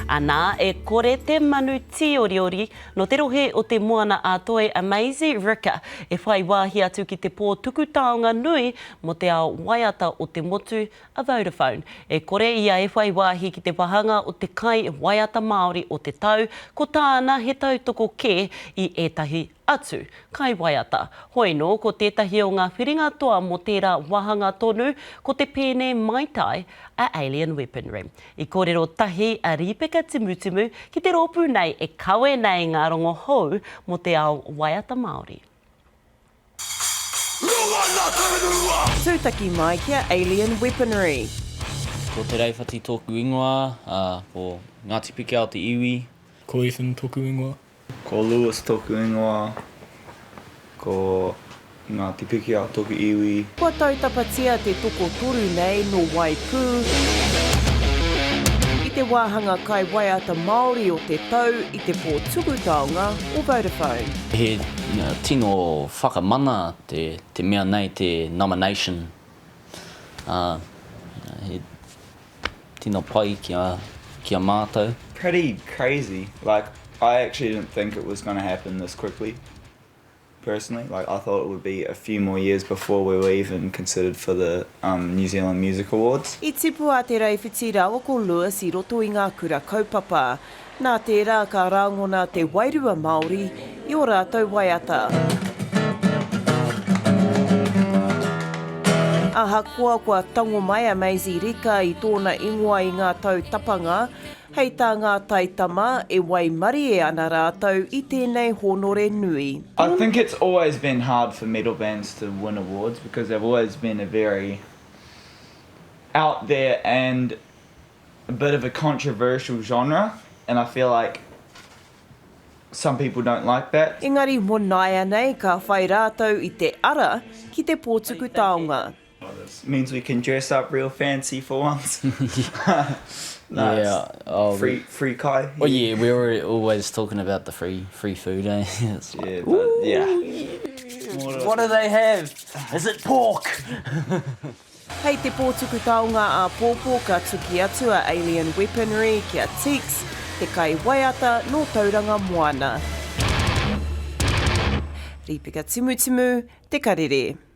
Anā, e kore te manu tīoriori nō te rohe o Te Moana-a-Toi a Maisie Rika e whai wāhi atu ki te pō tuku taonga nui mō te ao waiata o te motu, a Vodafone. E kore ia e whai wāhi ki te wāhanga o te kai waiata Māori o te tau, ko tāna he tautoko kē i ētahi atu kaiwaiata. Hoi nō, ko tētahi o ngā whiringa toa mō tērā wāhanga tonu, ko te pēne maitai a Alien Weaponry. I kōrero tahi a Rīpeka Timutimu ki te rōpū nei e kawe nei ngā rongo hou mō te ao waiata Māori. Tūtaki mai ki a Alien Weaponry. Ko Te Reiwhati tōku ingoa, ā, ko Ngāti Pikiao te iwi. Ko Ethan tōku ingoa. Ko Lewis toku ingoa, ko Ngāti Pikiao toku iwi. Kua tautapatia te tokotoru nei nō Waipū i te wāhanga kaiwaiata Māori o te tau i te pō tuku taonga o Vodafone. He tino whakamana te mea nei te nomination, ā, he Tino pai ki a, ki a mātou. Pretty crazy, like I actually didn't think it was gonna happen this quickly personally, like I thought it would be a few more years before we were even considered for the um New Zealand Music Awards. I tipu a Te Reiwhiti rāua ko Lewis i roto i ngā kura kaupapa. Nā tērā ka rāngona te wairua Māori i ō rātou waiata. Ahakoa kua tango mai a Maisey Rika i tōna ingoa i ngā tau tapanga, hei tā ngā taitama e waimarie ana rātou i tēnei hōnore nui. I think it's always been hard for metal bands to win awards because they've always been a very out there and a bit of a controversial genre and I feel like some people don't like that. Engari mō nāianei ka whai rātou i te ara ki te pōtuku taonga. Means we can dress up real fancy for once. no, yeah, oh, free free kai. Oh yeah, we were always talking about the free free food, eh? It's like, yeah, but, yeah. What do they have? Is it pork? Hei te pō tuku taonga āpōpō ka tuki atu a Alien Weaponry ki a Teeks, te kaiwaiata nō Tauranga Moana. Rīpeka Timutimu, Te Karere.